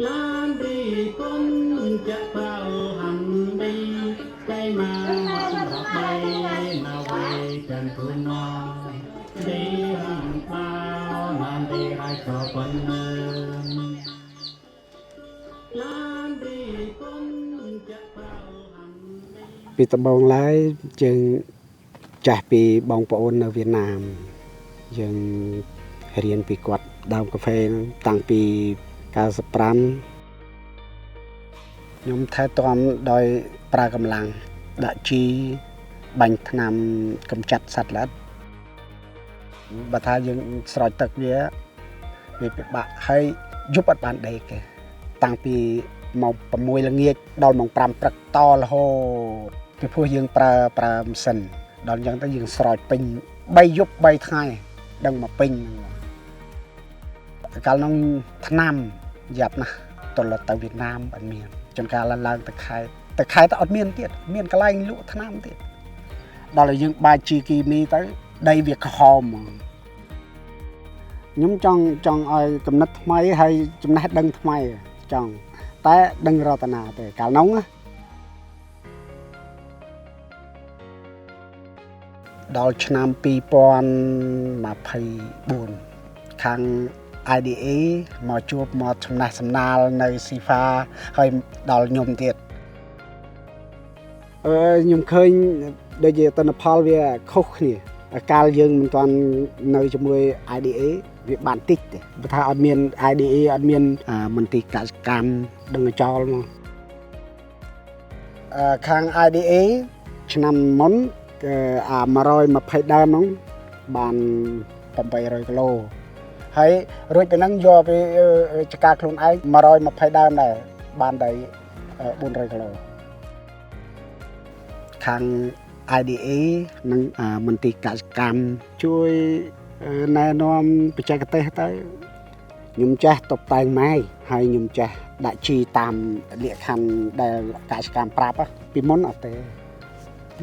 ឡានរីគុណចាក់បៅហាំប៊ីកៃមករបីណាវៃจันทุนองดีหังเปานันดีไรก็ปนเมืองឡានរីគុណចាក់បៅហាំប៊ី ពីដំបូងឡើយយើងចាស់ពីបងប្អូននៅវៀតណាមយើងរៀនពីគាត់ដើមកាហ្វេហ្នឹងតាំងពី95ខ្ញុំថែទាំដោយប្រើកម្លាំងដាក់ជីបាញ់ថ្នាំកម្ចាត់សត្វល្អិតបើថាយើងស្រោចទឹកវាវាពិបាកហើយយប់អត់បានដេកទេតាំងពីម៉ោង6ល្ងាចដល់ម៉ោង5ព្រឹកតរហូតពីព្រោះយើងប្រើប្រើម៉ាស៊ីនដល់អញ្ចឹងទៅយើងស្រោចពេញ3យប់3ថ្ងៃដឹងមកពេញហ្នឹងកាលនោះថ្នាំយ៉ាប់ណាស់ទល់ទៅវៀតណាមអត់មានជួនកាលឡើងទៅខេត្តទៅខេត្តទៅអត់មានទៀតមានកន្លែងលក់ថ្នាំទៀតដល់ឲ្យយើងបាចជីគីមីទៅដីវាក្រហមហ្មងខ្ញុំចង់ចង់ឲ្យកំណត់ថ្មីហើយចំណេះដឹងថ្មីចង់តែដឹងរតនាទេកាលនោះណាដល់ឆ្នាំ2024ខាង IDA មកជួបមកសំណេះសំណាលនៅ CIFA ហើយដល់ខ្ញុំទៀតអឺខ្ញុំឃើញដូចជាទិន្នផលវាខុសគ្នាកាលយើងមិនទាន់នៅជាមួយ IDA វាបានតិចទេបើថាអត់មាន IDA អត់មានមន្ទីរកសិកម្មដឹងចោលមកអឺខាង IDA ឆ្នាំមុនអា120ដើមហ្នឹងបាន800គីឡូហើយរួចពីហ្នឹងយកពីចការខ្លួនឯង120ដើមដែរបានតែ400គីឡូខាង IDA និងមន្ទីរកសិកម្មជួយណែនាំបច្ចេកទេសទៅខ្ញុំចេះតុបតែងម៉ែហើយខ្ញុំចេះដាក់ជីតាមលក្ខខណ្ឌដែលកសិកម្មប្រាប់ពីមុនអត់ទេ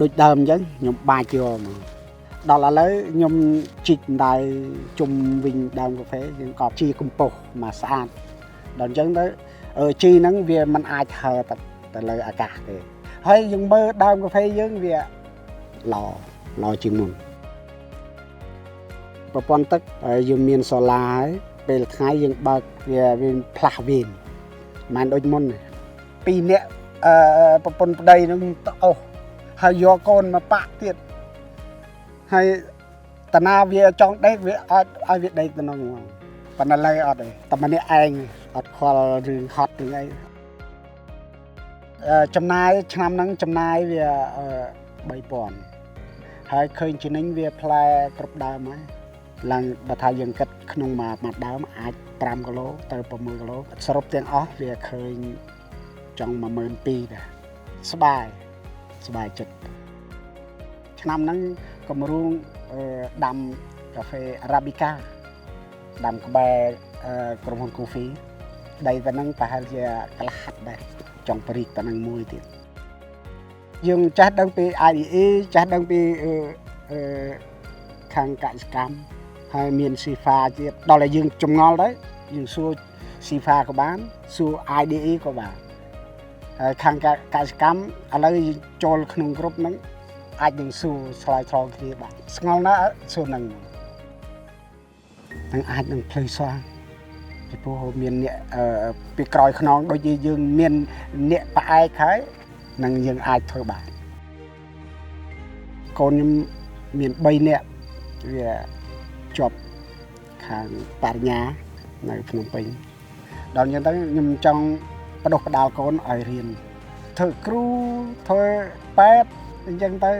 ដូចដើមអញ្ចឹងខ្ញុំបាចយកមកដល់ឥឡូវខ្ញុំជីកដៃជុំវិញដើមកាហ្វេយើងក៏ជីកំប៉ុស្តមកស្អាតដល់អញ្ចឹងទៅជីហ្នឹងវាមិនអាចហើទៅលើអាកាសទេហើយយើងមើលដើមកាហ្វេយើងវាល្អល្អជាងមុនប្រព័ន្ធទឹកយើងមានសូឡាហើយពេលថ្ងៃយើងបើកវាវាផ្លាស់វិញមិនដូចមុនពីរនាក់អឺប្រពន្ធប្តីនឹងទៅអស់ហើយយកកូនមកប៉ាក់ទៀតហើយតាណាវាចង់ដេកវាអត់ឲ្យវាដេកទៅនោះហ្មងប៉ុន្តែឡើយអត់ទេតែម្នាក់ឯងអត់ខ្វល់រឿងហត់រឿងអីចំណាយឆ្នាំហ្នឹងចំណាយវា3000ហើយឃើញជានិញវាផ្លែគ្រប់ដើមហើយឡើងបើថាយើងគិតក្នុងមួយដើមអាច5គីឡូទៅ6គីឡូសរុបទាំងអស់វាឃើញចង់12000ដែរស្បាយស្បាយចិត្តឆ្នាំហ្នឹងកម្រងដាំកាហ្វេអារ៉ាប៊ីកាដាំក្បែរក្រុមហ៊ុនគូហ្វីដីប៉ុណ្ណឹងប្រហែលជាកន្លះហាត់ដែរចង់បរិកប៉ុណ្ណឹងមួយទៀតយើងចេះដឹងពី IDE ចេះដឹងពីខាងកសិកម្មហើយមាន CIFA ទៀតដល់តែយើងចម្ងល់ទៅយើងសួរ CIFA ក៏បានសួរ IDE ក៏បានហើយខាងកសិកម្មឥឡូវចូលក្នុងក្រុមហ្នឹងអាចនឹងសួរឆ្លើយឆ្លងគ្នាបានស្ងល់ណាស់សួរហ្នឹងនឹងអាចនឹងភ្លឺស្វាងពីព្រោះមានអ្នកពីក្រោយខ្នងដូចជាយើងមានអ្នកផ្អែកហើយនឹងយើងអាចធ្វើបានកូនខ្ញុំមាន3នាក់វាជាប់ខាងបរិញ្ញានៅភ្នំពេញដល់អញ្ចឹងទៅខ្ញុំចង់បដិបដាលកូនឲ្យរៀនធ្វើគ្រូធ្វើពេទ្យអញ្ចឹងទៅ